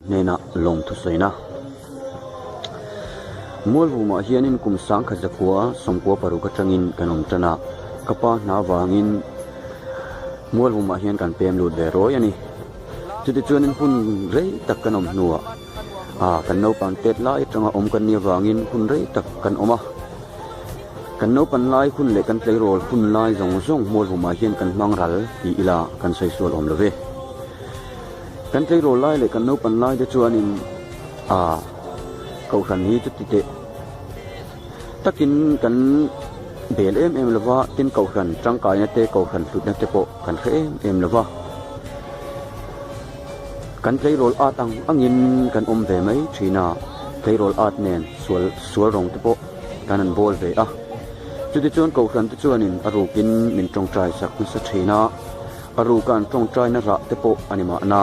Hnenah lawmthu sawina. Mualvumah hianin kum 1996 atangin kan awm tan a, ka pa hna vangin Mualvumah hian kan pem lut ve rawi a ni. Chutichuanin hun rei tak kan awm hnuah ah kan naupang tet lai atanga awm kan nih avangin hun rei tak kan awm a. Kan naupan lai hun leh kan tleirawl hun lai zawng zawng Mualvumah hian kan hmang ral ti ila kan sawi sual awm lo ve. Kan tleirawl lai leh kan naupan lai te chuanin aa kohhran hi chuti teh takin kan bel em em lova, tin kohhran tangkaina te kohhran hlutna te pawh kan hre em em lova. Kan tleirawl at ang angin kan awm ve mai thin a, tleirawl at nen sual sual rawng te pawh kan han bawl ve a. Chutichuan kohhran te chuanin a rukin min tawngtai sak nasa thin a. A ruka an tawngtaina rah te pawh a ni mahna.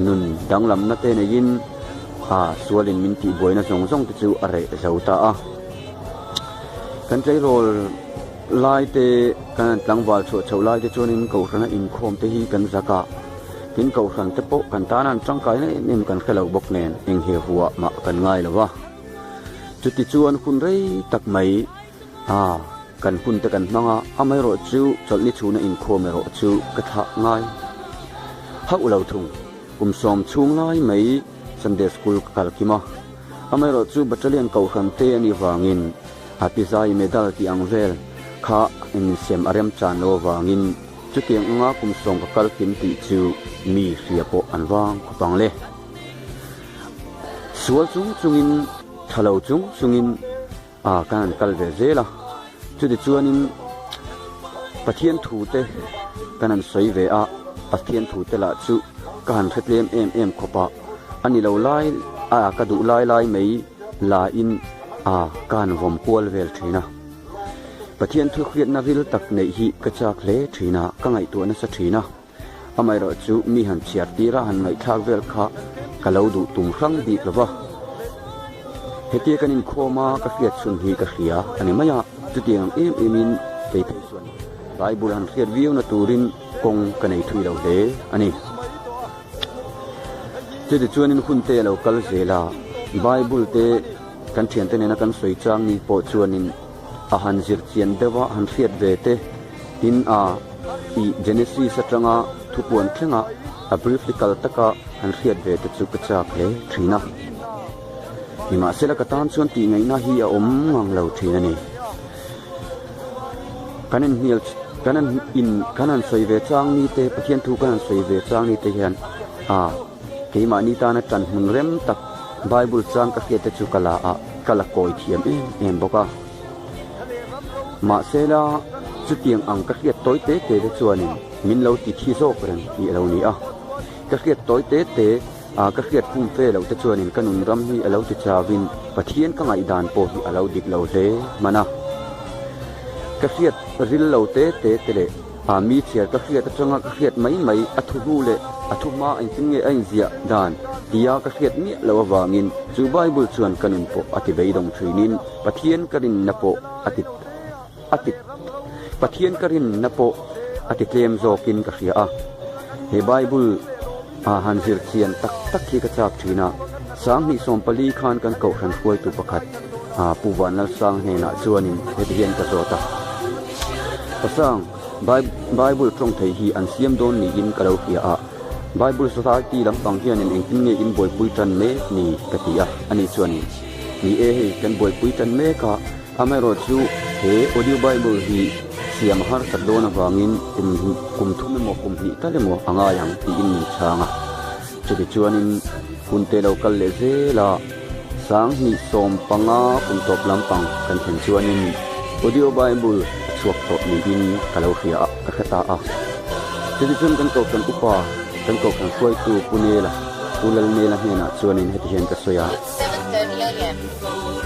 Nun danglamna te neiin a sualin min tihbuaina zawng zawng te chu a reh zo ta a. Kan tleirawl lai te, kan han tlangval chhuah chhoh lai te chuanin Kohhrana inkhawm te hi kan zak a. Tin Kohhran te pawh kan tana an tangkaina em em kan hre lo bawk nen eng he huah mah kan ngai lo va. Chutichuan hun rei tak mai A, kan hun te kan hmang a, amaherawh chu chawlhni chhuna inkhawm erawh chu ka thlah ngai hauh lo thung. Kum sawm chhung lai mai Sunday School ka kal kim a, amaherawh chu Battalion Kohhran te a nih vangin a pizai medal tih ang vel kha insem a remchan lo avangin chutiang anga kum sawm ka kal kim tih chu mi hria pawh an vang khawp ang le. Sual chung chungin, tha lo chung chungin. A kan han kal ve zel a, chutichuanin Pathian thu te kan han sawi ve a, Pathian thu te lah chu ka han hre tlem em em khawp a, a ni lo lai a ka duh lai lai mai la in a ka han vawm kual vel thin a. Pathian thu hriatna ril tak neih hi ka chak hle thin a, ka ngaihtuah nasa thin a. Amaherawh chu mi han chhiar tir a han ngaihthlak vel kha ka lo duh tum hrang bik lo va. Hetia kan inkhawm a ka hriat chhun hi ka hria a ni mai a, chutiang ang em emin kei phei chuan Bible han hriat viau na turin kawng ka nei thui lo hle a ni. Chutichuanin hun te a lo kal zel a, Bible te kan thiante nena kan sawi chang ni pawh chuanin a han zir chian deuh a, han hriat ve te tin a i Genesis atanga thupuan thlenga a briefly kal taka han hriat ve te chu ka chak hle thin a. Nimahsela ka tan chuan tih ngaihna hi a awm ngang lo thin a ni. Kan inhnial kan han in kan han sawi ve chang ni te Pathian thu kan han sawi ve chang ni te hian a keimahni tana tan hmun rem tak Bible chang ka hriat te chu ka la a ka la kawi thiam em em bawk a. Mahsela, chutiang ang ka hriat tawi te te te chuanin min lo ti thi zawk reng tih a lo ni a. Ka hriat tawi te te a ka hriat fum fe loh te chuanin ka nun ram hi a lo ti chauin Pathian ka ngaihdan pawh hi a lo dik lo hle hman a. Ka hriat ril lo te te te leh a mi chhiar ka hriat atanga ka hriat mai mai a thu hnu leh a thu hma engtin nge a inziah dan tia ka hriat miah loh avangin chu Bible chuan ka nun pawh a ti beidawng thinin Pathian ka rinna pawh a ti a ti Pathian ka rinna pawh a ti tlem zawkin ka hria a. He Bible a han zir chian tak tak hi ka chak thin a. 2014 khan kan kohhran hruaitu pakhat a Pu Vanlalsang hnenah chuanin heti hian ka zawt a. Pasang, Bible tawng thei hi an siam dawn niin ka lo hria a. Bible Society lampang hianin engtin nge in buaipui tan mek ni ka ti a, ani chuanin. Ni e hei kan buaipui tan mek a, amaherawh chu he audio bible hi siam a harsat dawn avangin kum kum thum emaw kum hnih tal emaw a ngai ang tiin min chhang a. Chutichuanin hun te lo kal leh zel a, 2015 kum tawp lampang kan thlen chuanin audio bible a chhuak tawh niin ka lo hria a, ka hre ta a. Chutichuan kan kohhran upa, kan kohhran hruaitu Pu Nela, Pu Lalnela hnenah chuanin heti hian ka sawi a.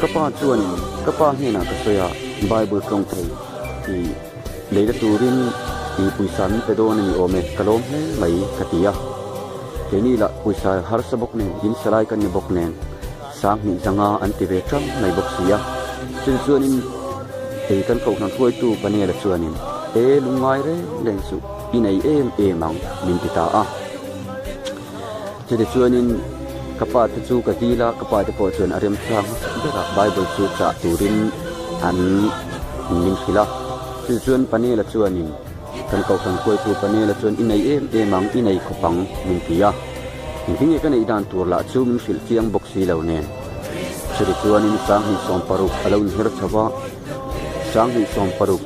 Ka pa chuanin ka pa hnenah ka sawi a, Bible tawng thei tih leina turin i pawisa min pe dawn a ni awm e, ka lawm hle mai ka ti a. Keini lah pawisa harsa bawk nen, in salai kan ni bawk nen, 2000 zanga an ti ve tang mai bawk si a. Chutichuanin chuanin ei kan kohhran hruaitu Panela chuanin, E lungngai reng reng suh, i nei em em ang min ti ta a. Chutichuanin. Ka pa te chu ka dil a, ka pa te pawh chuan a remchang hmasak berah Bible chu chah turin an min hrilh a. Chu chuan Panela chuanin kan kohhran hruaitu Panela chuan i nei em em ang, i nei khawp ang min ti a. Engtin nge ka neih dan tur lah chu min hrilh chiang bawk si lo nen. Chutih chuanin 2016 a lo inher chho va, 2016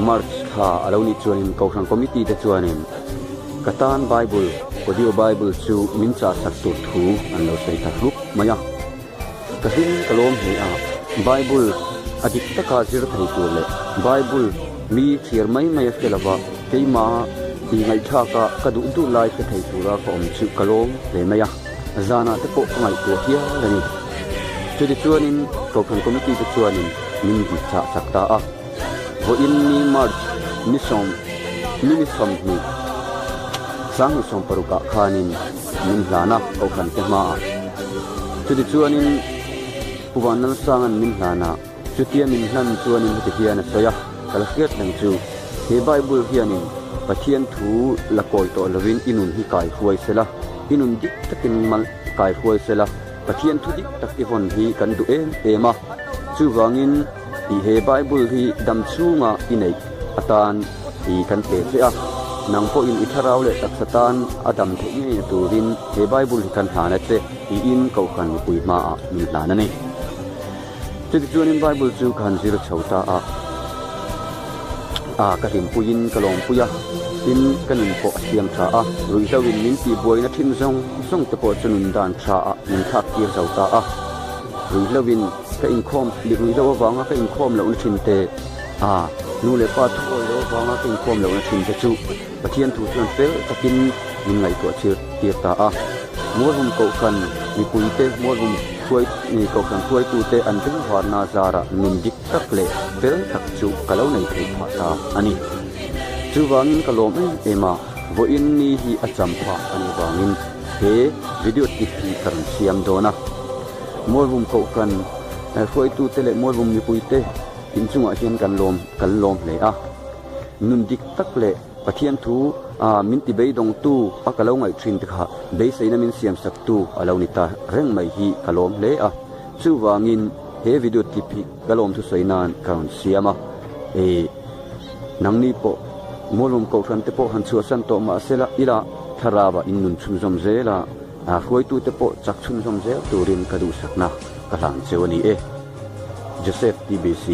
March thla a lo nih chuanin kohhran committee te chuanin ka tan Bible, audio Bible chu min chahsak tur thu an lo sawi ta hlup mai a. Ka hlim ka lawm hle a, Bible a dik taka zir thei tur leh Bible mi thlir mai mai a hre lova keimah i ngaihthlaka ka duh duh lai hre thei tura ka awm chu ka lawm hle mai a, zanah te pawh ka ngaihtuah hial a ni. Chutichuanin Kohhran Committee te chuanin min dik chah sak ta a, vawiin ni March ni sawm ni ni 20 2016 ah khanin min hlan a, Kohhran te hmaah. Chutichuanin Pu Vanlalsanga'n min hlan a, chutia min hlan chuanin heti hian a sawi a, ka la hriat reng chu, he Bible hianin Pathian thu la kawi tawh lovin i nun hi kai hruai sela, i nun dik takin mal kai hruai sela, Pathian thu dik tak i vawn hi kan duh em em a, chuvangin i he Bible hi dam chhunga i neih atan i kan pe che a, nang pawhin i thlarau leh taksa tan a dam theih ngei na turin he Bible hi kan hlan a che tiin Kohhran mipui hmaah min hlan a ni. Chutichuanin Bible chu ka han zir chho ta a, a ka hlimpuiin ka lawmpui a, tin ka nun pawh a siam tha a, ruihhloin min tihbuaina thin zawng zawng te pawh chu nun dan tha ah min thlak tir zo ta a, ruihhloin ka inkhawm ruihhlo avanga ka inkhawm lohna thin te, a nu leh pa thuawi lo avanga ka inkhawm lohna thin te chu Pathian thu chuan fel takin min ngaihtuah chir tir ta a. Mualhum Kohhran mipuite Mualhum hruai Kohhran hruaitute an bengvarna zarah nun dik tak leh fel tak chu ka lo nei thei phah ta a ni. Chuvangin ka lawm em em a, vawiin ni hi a cham phah a nih vangin he video tip hi ka rawn siam dawn a. Mualhum Kohhran hruaitute leh Mualhum mipuite inchungah hian kan lawm kan lawm hle a. Nun dik tak leh Pathian thu a min ti beidawngtu a ka lo ngaih thin te kha beiseina min siam saktu a lo ni ta reng mai hi ka lawm hle a. Chuvangin he video clip hi ka lawm thusawi nan ka rawn siam a. E nangni pawh Mualawm Kohhran te pawh han chhuahsan tawh mahsela ila thlarau ah in nun chhunzawm zel a, hruaitu te pawh chak chhunzawm zel turin ka duhsakna ka hlan cheu a ni e. Joseph TBC.